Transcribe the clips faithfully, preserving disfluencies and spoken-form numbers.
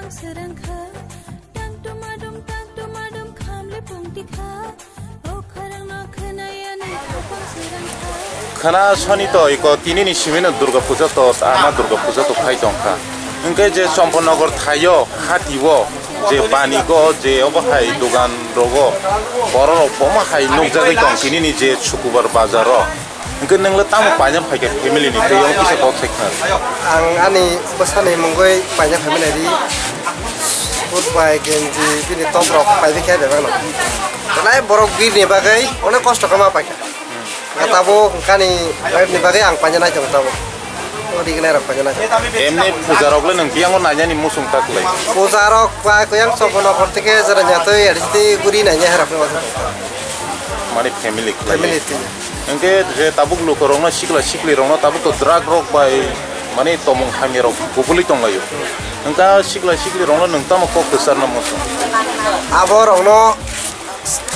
Srwngkha, tang tumadum, tang tumadum, khamle pungtikha. O khorang no khwnaya nang khapang srwngkha. Khwna soni to iko tinini simi no Durga Puja to, ama Durga Puja to phai tongkha. Hwnkhe je Chomponogor thaio, hati o, je bani go, je obo hai dogan rogo, borok rok bomo hai nukjagwi tong tinini je Sukubar bazar o. Hwnkhe nwng le tamo paina phaikha family ni twi, omo kisa kok sai khna. Ang ani bwsani mungwi paina phaimani di. Sut bai genji bini top rok paibi khe bebak no. Belai borok bir ni bagwi onek kosto khe ma paikha. Nga tabuk hwnkani wife ni bagwi ang paina nai tongo tabuk. O rignai rok paina nai tongo. Emni puja rok le nwng biyango nainani muchung ta kwlai? Puja rok bai kuyang Chomponogor theke jera nyatwi R C T guri naina hai rok no. Mani family khlai. Family twi. Hwnkhe je tabuk lukurokno, sikla siklirokno tabuk to drug rok bai, mani, tomung hamya rok kubuli tonglaio. Hwnkha sikla siklirokno nwng tamo kok kwcharna muchung? Aborokno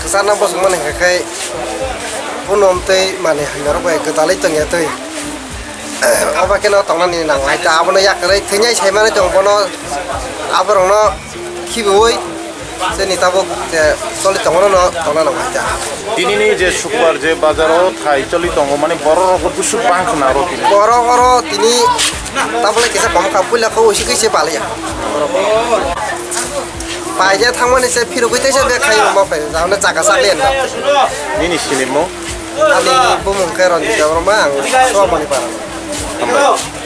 kwcharna muchungmani hwnkha khe, bunom tei mani hamya rok bai gwdalwi tongya twi. Obo kheno tongnani nang lai ta, abono yakarwi thwinai saimani tongo bono, aborokno khibiui chini tabuk je choli tongmano no tongna nang lai ta. Tinini je Sukubar je bazaro thai choli tongo, mani borok rok busu bang khna aro tini. Borok oro tini tabole kisa kom kha, puila kho usi kise baliya. Paija thangmani se phirogwi tei se bek khai ma pai, jahone chaka sakliya na. Nini sinimo? Ani bumung khe Ranjit Debbarma, ang Somani para. Hambai.